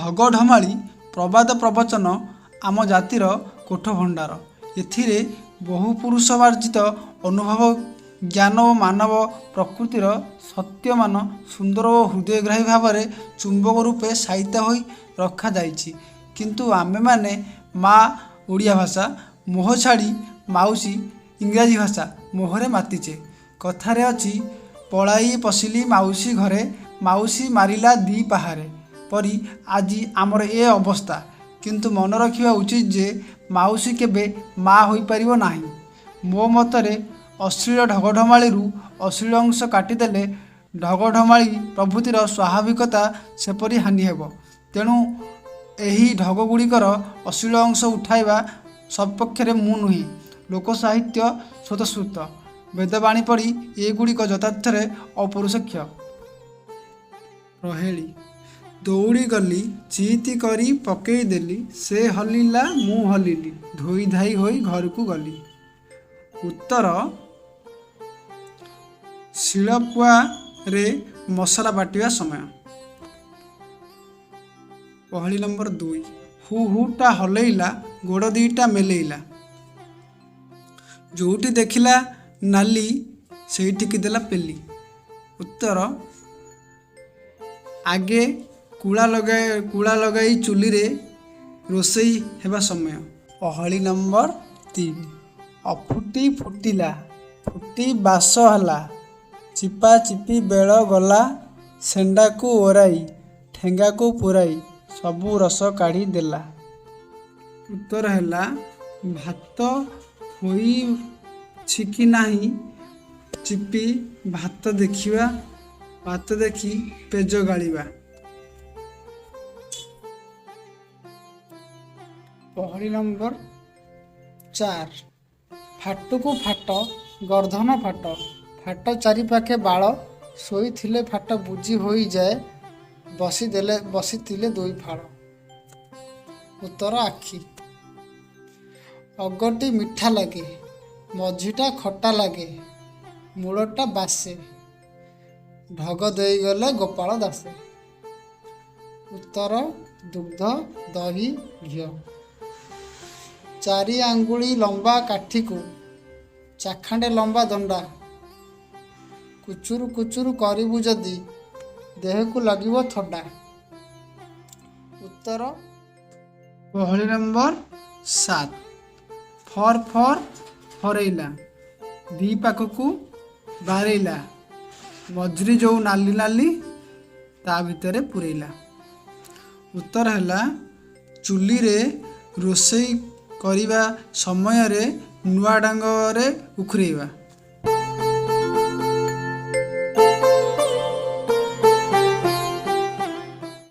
ଢଗଢ଼ମାଳି, ପ୍ରବାଦ ପ୍ରବଚନ ଆମ ଜାତିର କୋଠଭଣ୍ଡାର। ଏଥିରେ ବହୁପୁରୁଷାର୍ଜିତ ଅନୁଭବ ଜ୍ଞାନ ଓ ମାନବ ପ୍ରକୃତିର ସତ୍ୟମାନ ସୁନ୍ଦର ଓ ହୃଦୟଗ୍ରାହୀ ଭାବରେ ଚୁମ୍ବକ ରୂପେ ସାଇତା ହୋଇ ରଖାଯାଇଛି। କିନ୍ତୁ ଆମେମାନେ ମା ଓଡ଼ିଆ ଭାଷା ମୋହ ଛାଡ଼ି ମାଉସୀ ଇଂରାଜୀ ଭାଷା ମୋହରେ ମାତିଛେ। କଥାରେ ଅଛି, ପଳାଇ ପଶିଲି ମାଉସୀ ଘରେ, ମାଉସୀ ମାରିଲା ଦି ପାହାରେ ପରି ଆଜି ଆମର ଏ ଅବସ୍ଥା। କିନ୍ତୁ ମନେ ରଖିବା ଉଚିତ ଯେ ମାଉସୀ କେବେ ମା ହୋଇପାରିବ ନାହିଁ। ମୋ ମତରେ ଅଶ୍ଳୀଳ ଢଗଢ଼ମାଳିରୁ ଅଶ୍ଳୀଳ ଅଂଶ କାଟିଦେଲେ ଢଗଢ଼ମାଳି ପ୍ରବୃତ୍ତିର ସ୍ୱାଭାବିକତା ସେପରି ହାନି ହେବ। ତେଣୁ ଏହି ଢଗଗୁଡ଼ିକର ଅଶ୍ଳୀଳ ଅଂଶ ଉଠାଇବା ସପକ୍ଷରେ ମୁଁ ନୁହେଁ, ଲୋକସାହିତ୍ୟ ସ୍ୱତଃସ୍ଫୂର୍ତ୍ତ। ବେଦବାଣୀ ପରି ଏଗୁଡ଼ିକ ଯଥାର୍ଥରେ ଅପୌରୁଷେୟ। ପ୍ରହେଳି: ଦଉଡ଼ି ଗଲି, ଚିତ୍ କରି ପକେଇଦେଲି, ସେ ହଲିଲା ମୁଁ ହଲିଲି, ଧୋଇଧାଇ ହୋଇ ଘରକୁ ଗଲି। ଉତ୍ତର: ଶିଳପୁଆରେ ମସଲା ବାଟିବା ସମୟ। ପହେଳି ନମ୍ବର 2। ହୁ ହୁଟା ହଲେଇଲା, ଗୋଡ଼ ଦିଇଟା ମେଲେଇଲା, ଯୋଉଠି ଦେଖିଲା ନାଲି, ସେଇଠିକି ଦେଲା ପେଲି। ଉତ୍ତର: ଆଗେ କୁଳା ଲଗାଇ ଚୁଲିରେ ରୋଷେଇ ହେବା ସମୟ। ପହେଳି ନମ୍ବର 3। ଅଫୁଟି ଫୁଟିଲା, ଫୁଟି ବାସ ହେଲା, ଚିପା ଚିପି ବେଳ ଗଲା, ଶେଣ୍ଢାକୁ ଓରାଇ, ଠେଙ୍ଗାକୁ ପୂରାଇ, ସବୁ ରସ କାଢ଼ି ଦେଲା। ଉତ୍ତର ହେଲା, ଭାତ ହୋଇଛି କି ନାହିଁ ଚିପି ଭାତ ଦେଖିବା, ଭାତ ଦେଖି ପେଜ ଗାଳିବା। ପହେଳି ନମ୍ବର 4। ଫାଟକୁ ଫାଟ ଗର୍ଦ୍ଦନ ଫାଟ, ଫାଟ ଚାରିପାଖେ ବାଳ, ଶୋଇଥିଲେ ଫାଟ ବୁଜି ହୋଇଯାଏ, ବସିଥିଲେ ଦୁଇଫାଳ। ଉତ୍ତର: ଆଖି। ଅଗଟି ମିଠା ଲାଗେ, ମଝିଟା ଖଟା ଲାଗେ, ମୂଳଟା ବାସେ, ଢଗ ଦେଇଗଲେ ଗୋପାଳ ଦାସେ। ଉତ୍ତର: ଦୁଗ୍ଧ, ଦହି, ଘିଅ। ଚାରି ଆଙ୍ଗୁଳି ଲମ୍ବା କାଠିକୁ ଚାଖଣ୍ଡେ ଲମ୍ବା ଦଣ୍ଡା, କୁଚୁରୁ କୁଚୁରୁ କରିବୁ ଯଦି, ଦେହକୁ ଲାଗିବ ଥଣ୍ଡା। ଉତ୍ତର: ପହେଳି ନମ୍ବର 7। ଫର ଫର ଫରେଇଲା, ଦି ପାଖକୁ ବାରେଇଲା, ମଝିରେ ଯୋଉ ନାଲି ନାଲି, ତା ଭିତରେ ପୂରେଇଲା। ଉତ୍ତର ହେଲା, ଚୁଲିରେ ରୋଷେଇ କରିବା ସମୟରେ ନୂଆ ଡାଙ୍ଗରେ ଉଖୁରେଇବା।